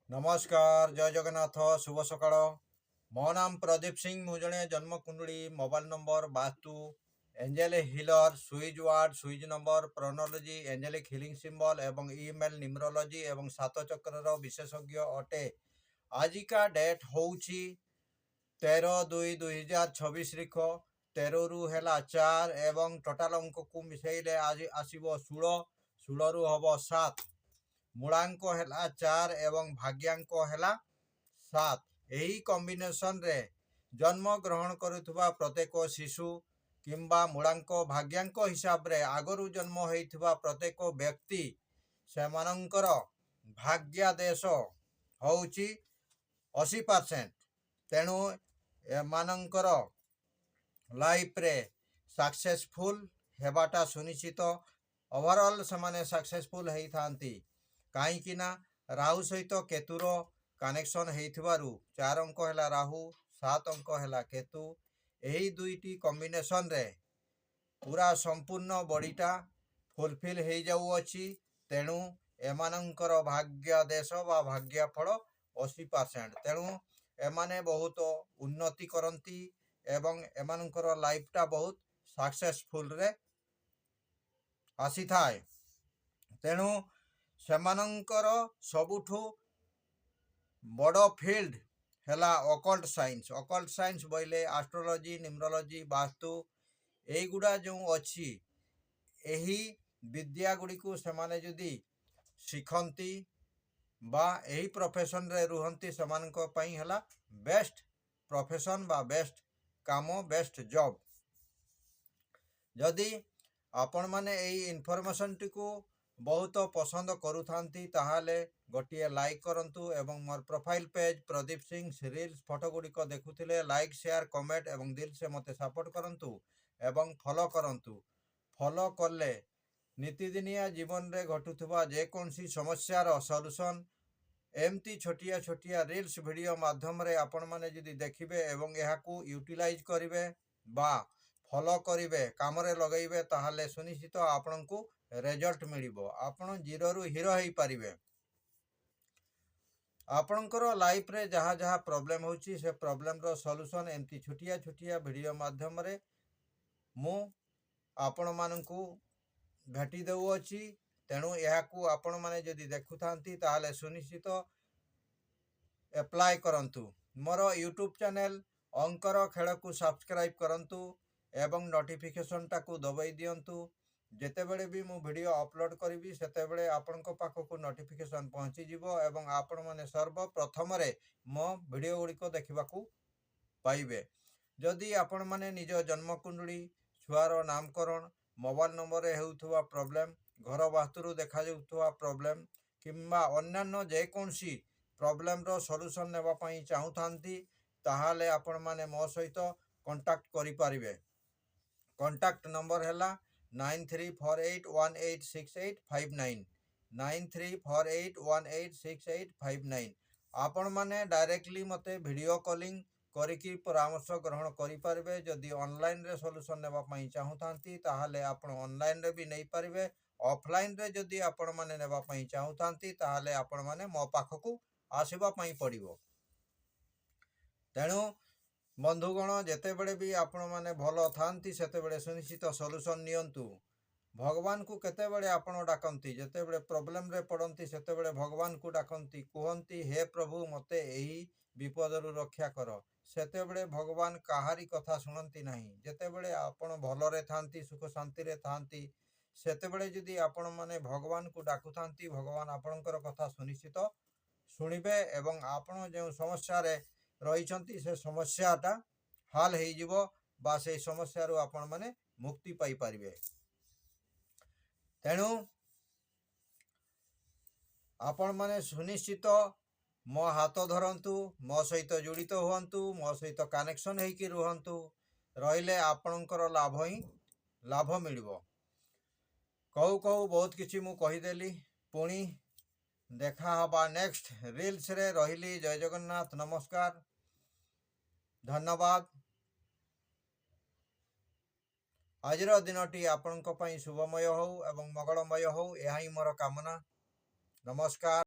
ନମସ୍କାର, ଜୟ ଜଗନ୍ନାଥ, ଶୁଭ ସକାଳ। ମୋ ନାମ ପ୍ରଦୀପ ସିଂ। ମୁଁ ଜଣେ ଜନ୍ମକୁଣ୍ଡଳୀ, mobile number, vastu, angel healer, switch word, switch number, ପ୍ରନୋଲୋଜି, ଏଞ୍ଜେଲିକ୍ ହିଲିଂ ସିମ୍ବଲ ଏବଂ ଇମେଲ ନ୍ୟୁମରୋଲୋଜି ଏବଂ ସାତ ଚକ୍ରର ବିଶେଷଜ୍ଞ ଅଟେ। ଆଜିକା ଡେଟ୍ ହେଉଛି 13/2/2026 ତାରିଖ। 13ରୁ ହେଲା 4 ଏବଂ ଟୋଟାଲ ଅଙ୍କକୁ ମିଶାଇଲେ ଆଜି ଆସିବ 16। 16ରୁ ହବ 7। ମୂଳାଙ୍କ ହେଲା 4 ଏବଂ ଭାଗ୍ୟାଙ୍କ ହେଲା 7। ଏହି କମ୍ବିନେସନରେ ଜନ୍ମ ଗ୍ରହଣ କରୁଥିବା ପ୍ରତ୍ୟେକ ଶିଶୁ କିମ୍ବା ମୂଳାଙ୍କ ଭାଗ୍ୟାଙ୍କ ହିସାବରେ ଆଗରୁ ଜନ୍ମ ହୋଇଥିବା ପ୍ରତ୍ୟେକ ବ୍ୟକ୍ତି, ସେମାନଙ୍କର ଭାଗ୍ୟାଦେଶ ହେଉଛି 80%। ତେଣୁ ଏମାନଙ୍କର ଲାଇଫରେ ସକ୍ସେସଫୁଲ୍ ହେବାଟା ସୁନିଶ୍ଚିତ। ଓଭରଅଲ୍ ସେମାନେ ସକ୍ସେସଫୁଲ୍ ହେଇଥାନ୍ତି, କାହିଁକି ନା ରାହୁ ସହିତ କେତୁର କନେକ୍ସନ୍ ହେଇଥିବାରୁ। 4 ଅଙ୍କ ହେଲା ରାହୁ, 7 ଅଙ୍କ ହେଲା କେତୁ। ଏହି ଦୁଇଟି କମ୍ବିନେସନରେ ପୁରା ସମ୍ପୂର୍ଣ୍ଣ ବଡ଼ିଟା ଫୁଲଫିଲ୍ ହେଇଯାଉଅଛି। ତେଣୁ ଏମାନଙ୍କର ଭାଗ୍ୟାଦେଶ ବା ଭାଗ୍ୟଫଳ 80%। ତେଣୁ ଏମାନେ ବହୁତ ଉନ୍ନତି କରନ୍ତି ଏବଂ ଏମାନଙ୍କର ଲାଇଫଟା ବହୁତ ସକ୍ସେସଫୁଲରେ ଆସିଥାଏ। ତେଣୁ ସେମାନଙ୍କର ସବୁଠୁ ବଡ଼ ଫିଲ୍ଡ ହେଲା ଅକଲ୍ଟ ସାଇନ୍ସ। ଅକଲ୍ଟ ସାଇନ୍ସ ବୋଇଲେ ଆଷ୍ଟ୍ରୋଲୋଜି, ନ୍ୟୁମରୋଲୋଜି, ବାସ୍ତୁ, ଏଇଗୁଡ଼ା ଯେଉଁ ଅଛି, ଏହି ବିଦ୍ୟା ଗୁଡ଼ିକୁ ସେମାନେ ଯଦି ଶିଖନ୍ତି ବା ଏହି ପ୍ରଫେସନରେ ରୁହନ୍ତି, ସେମାନଙ୍କ ପାଇଁ ହେଲା ବେଷ୍ଟ ପ୍ରଫେସନ୍ ବା ବେଷ୍ଟ କାମ, ବେଷ୍ଟ ଜବ୍। ଯଦି ଆପଣମାନେ ଏଇ ଇନଫର୍ମେସନଟିକୁ ବହୁତ ପସନ୍ଦ କରୁଥାନ୍ତି, ତାହେଲେ ଗୋଟିଏ ଲାଇକ୍ କରନ୍ତୁ ଏବଂ ମୋର profile page Pradeep Singh reels photo ଗୁଡ଼ିକ ଦେଖୁଥିଲେ ଲାଇକ୍, ସେୟାର, କମେଣ୍ଟ ଏବଂ ଦିଲ ସେ ମୋତେ ସପୋର୍ଟ କରନ୍ତୁ ଏବଂ ଫଲୋ କରନ୍ତୁ। ଫଲୋ କଲେ ନିତିଦିନିଆ ଜୀବନରେ ଘଟୁଥିବା ଯେକୌଣସି ସମସ୍ୟାର ସଲ୍ୟୁସନ୍ ଏମିତି ଛୋଟିଆ ଛୋଟିଆ ରିଲ୍ସ ଭିଡ଼ିଓ ମାଧ୍ୟମରେ ଆପଣମାନେ ଯଦି ଦେଖିବେ ଏବଂ ଏହାକୁ ୟୁଟିଲାଇଜ୍ କରିବେ ବା ଫଲୋ କରିବେ, କାମରେ ଲଗାଇବେ, ତାହେଲେ ସୁନିଶ୍ଚିତ ଆପଣଙ୍କୁ ରେଜଲ୍ଟ ମିଳିବ। ଆପଣ ଜିରୋରୁ ହିରୋ ହେଇପାରିବେ। ଆପଣଙ୍କର ଲାଇଫରେ ଯାହା ଯାହା ପ୍ରୋବ୍ଲେମ୍ ହେଉଛି, ସେ ପ୍ରୋବ୍ଲେମର ସଲ୍ୟୁସନ୍ ଏମିତି ଛୋଟିଆ ଛୋଟିଆ ଭିଡ଼ିଓ ମାଧ୍ୟମରେ ମୁଁ ଆପଣମାନଙ୍କୁ ଭେଟି ଦେଉଅଛି। ତେଣୁ ଏହାକୁ ଆପଣମାନେ ଯଦି ଦେଖୁଥାନ୍ତି, ତାହେଲେ ସୁନିଶ୍ଚିତ ଆପ୍ଲାଏ କରନ୍ତୁ। ମୋର ୟୁଟ୍ୟୁବ୍ ଚ୍ୟାନେଲ୍ ଅଙ୍କର ଖେଳକୁ ସବସ୍କ୍ରାଇବ୍ କରନ୍ତୁ ଏବଂ ନୋଟିଫିକେସନ୍ଟାକୁ ଦବାଇ ଦିଅନ୍ତୁ। ଯେତେବେଳେ ବି ମୁଁ ଭିଡ଼ିଓ ଅପଲୋଡ଼ କରିବି, ସେତେବେଳେ ଆପଣଙ୍କ ପାଖକୁ ନୋଟିଫିକେସନ୍ ପହଞ୍ଚିଯିବ ଏବଂ ଆପଣମାନେ ସର୍ବପ୍ରଥମରେ ମୋ ଭିଡ଼ିଓ ଗୁଡ଼ିକ ଦେଖିବାକୁ ପାଇବେ। ଯଦି ଆପଣମାନେ ନିଜ ଜନ୍ମକୁଣ୍ଡଳୀ, ଛୁଆର ନାମକରଣ, ମୋବାଇଲ ନମ୍ବରରେ ହେଉଥିବା ପ୍ରୋବ୍ଲେମ୍, ଘର ବାସ୍ତୁରୁ ଦେଖାଯାଉଥିବା ପ୍ରୋବ୍ଲେମ୍ କିମ୍ବା ଅନ୍ୟାନ୍ୟ ଯେକୌଣସି ପ୍ରୋବ୍ଲେମ୍ର ସଲ୍ୟୁସନ୍ ନେବା ପାଇଁ ଚାହୁଁଥାନ୍ତି, ତାହେଲେ ଆପଣମାନେ ମୋ ସହିତ କଣ୍ଟାକ୍ଟ କରିପାରିବେ। କଣ୍ଟାକ୍ଟ ନମ୍ବର ହେଲା 9348186859, 9348186859। ଆପଣମାନେ ଡାଇରେକ୍ଟଲି ମୋତେ ଭିଡ଼ିଓ କଲିଂ କରିକି ପରାମର୍ଶ ଗ୍ରହଣ କରିପାରିବେ। ଯଦି ଅନଲାଇନରେ ସଲ୍ୟୁସନ୍ ନେବା ପାଇଁ ଚାହୁଁଥାନ୍ତି, ତାହେଲେ ଆପଣ ଅନଲାଇନରେ ବି ନେଇପାରିବେ। ଅଫଲାଇନରେ ଯଦି ଆପଣମାନେ ନେବା ପାଇଁ ଚାହୁଁଥାନ୍ତି, ତାହେଲେ ଆପଣମାନେ ମୋ ପାଖକୁ ଆସିବା ପାଇଁ ପଡ଼ିବ। ତେଣୁ ବନ୍ଧୁଗଣ, ଯେତେବେଳେ ବି ଆପଣମାନେ ଭଲ ଥାନ୍ତି, ସେତେବେଳେ ସୁନିଶ୍ଚିତ ସଲ୍ୟୁସନ୍ ନିଅନ୍ତୁ। ଭଗବାନଙ୍କୁ କେତେବେଳେ ଆପଣ ଡାକନ୍ତି? ଯେତେବେଳେ ପ୍ରୋବ୍ଲେମରେ ପଡ଼ନ୍ତି, ସେତେବେଳେ ଭଗବାନଙ୍କୁ ଡାକନ୍ତି, କୁହନ୍ତି, "ହେ ପ୍ରଭୁ, ମୋତେ ଏହି ବିପଦରୁ ରକ୍ଷା କର।" ସେତେବେଳେ ଭଗବାନ କାହାରି କଥା ଶୁଣନ୍ତି ନାହିଁ। ଯେତେବେଳେ ଆପଣ ଭଲରେ ଥାନ୍ତି, ସୁଖ ଶାନ୍ତିରେ ଥାନ୍ତି, ସେତେବେଳେ ଯଦି ଆପଣମାନେ ଭଗବାନଙ୍କୁ ଡାକୁଥାନ୍ତି, ଭଗବାନ ଆପଣଙ୍କର କଥା ସୁନିଶ୍ଚିତ ଶୁଣିବେ ଏବଂ ଆପଣ ଯେଉଁ ସମସ୍ୟାରେ ରହିଛନ୍ତି, ସେ ସମସ୍ୟାଟା ହାଲ ହେଇଯିବ ବା ସେଇ ସମସ୍ୟାରୁ ଆପଣମାନେ ମୁକ୍ତି ପାଇପାରିବେ। ତେଣୁ ଆପଣମାନେ ସୁନିଶ୍ଚିତ ମୋ ହାତ ଧରନ୍ତୁ, ମୋ ସହିତ ଜଡ଼ିତ ହୁଅନ୍ତୁ, ମୋ ସହିତ କନେକ୍ସନ୍ ହେଇକି ରୁହନ୍ତୁ। ରହିଲେ ଆପଣଙ୍କର ଲାଭ ହିଁ ଲାଭ ମିଳିବ। କହୁ କହୁ ବହୁତ କିଛି ମୁଁ କହିଦେଲି। ପୁଣି ଦେଖା ହବା ନେକ୍ସଟ ରିଲ୍ସରେ। ରହିଲି, ଜୟ ଜଗନ୍ନାଥ, ନମସ୍କାର, ଧନ୍ୟବାଦ। ଆଜିର ଦିନଟି ଆପଣଙ୍କ ପାଇଁ ଶୁଭମୟ ହଉ ଏବଂ ମଙ୍ଗଳମୟ ହଉ, ଏହା ହିଁ ମୋର କାମନା। ନମସ୍କାର।